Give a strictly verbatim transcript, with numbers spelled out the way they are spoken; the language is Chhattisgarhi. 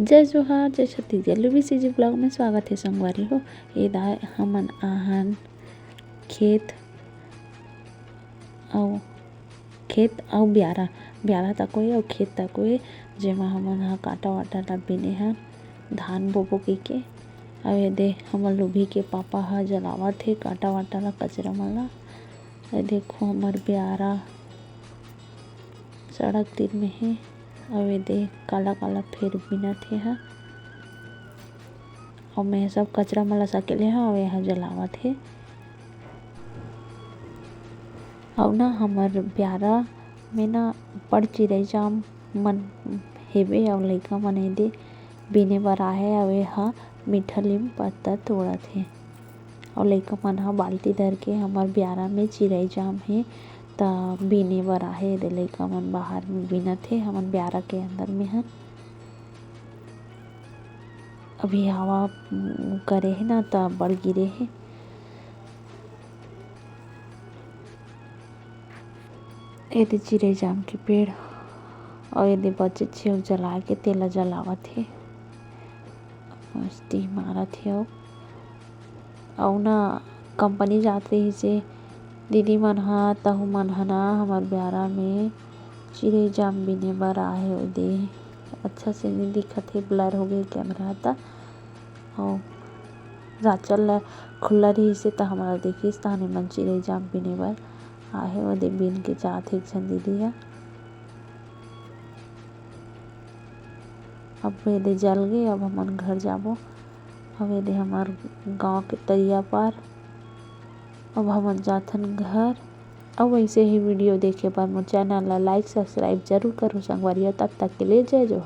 जय जोहार, जय छत्तीसगढ़, लुबी सीजी ब्लॉग में स्वागत हे संगवारी हो। ए दाय हमन आहन खेत अउ खेत अउ ब्यारा, ब्यारा तको ए अउ खेत तको ए, जेमा हमन ह कांटा वाटा ला बीने हन धान बोबो कहिके। अउ एदे हमर लुबी के पापा ह जलावत हे कांटा वाटा ला, कचरा मन ला। ए देखो हमर ब्यारा सड़क तीर में हे। अउ एदे काला काला फेर बीनत हे हा। अउ मैं सब कचरा मन ला सकेले हा, अउ एहा जलावत हे। अउ ना हमर ब्यारा में ना बड़ चिरई जाम मन हेबे, अउ लइका मन एदे बीने बर आहे, अउ एहा मीठा लीम पत्ता तोड़त हे। अउ लइका मन ह बाल्टी धर के हमर ब्यारा में चिरई जाम हे, त बीने बर आहे। एदे लइका मन बाहर में बीनत हे, हमन ब्यारा के अंदर में हन। अभी हवा, उम, करे हे ना, त अब्बड़ गिरे हे। एदे चिरई जाम के पेड़, अउ एदे बचेच हे, अउ जलाए के तेला जलावत हे, मस्ती मारत हे। अउ अउ ना कंपनी जात रहिस हे दीदी मन ह, तहू मन ह ना हमर ब्यारा में चिरई जाम बीने बर आहे। ओदे अच्छा से नइ दिखत हे, ब्लर हो गे कैमरा ह त। अउ राचल ल खुल्ला रहिस हे त हमला देखिस, तहन एमन चिरई जाम बीने बर आहे। ओदे बीन के जात हे एक झन दीदी ह। अब एदे जल गे, अब हमन घर जाबो। अब एदे हमर गांव के तरिया पार। अब हमन जाथन घर। अउ वैसे ही वीडियो देखे बर मोर चैनल ला लाइक सब्सक्राइब जरूर करो संगवारी हो। तब तक के लिए जय जोहार।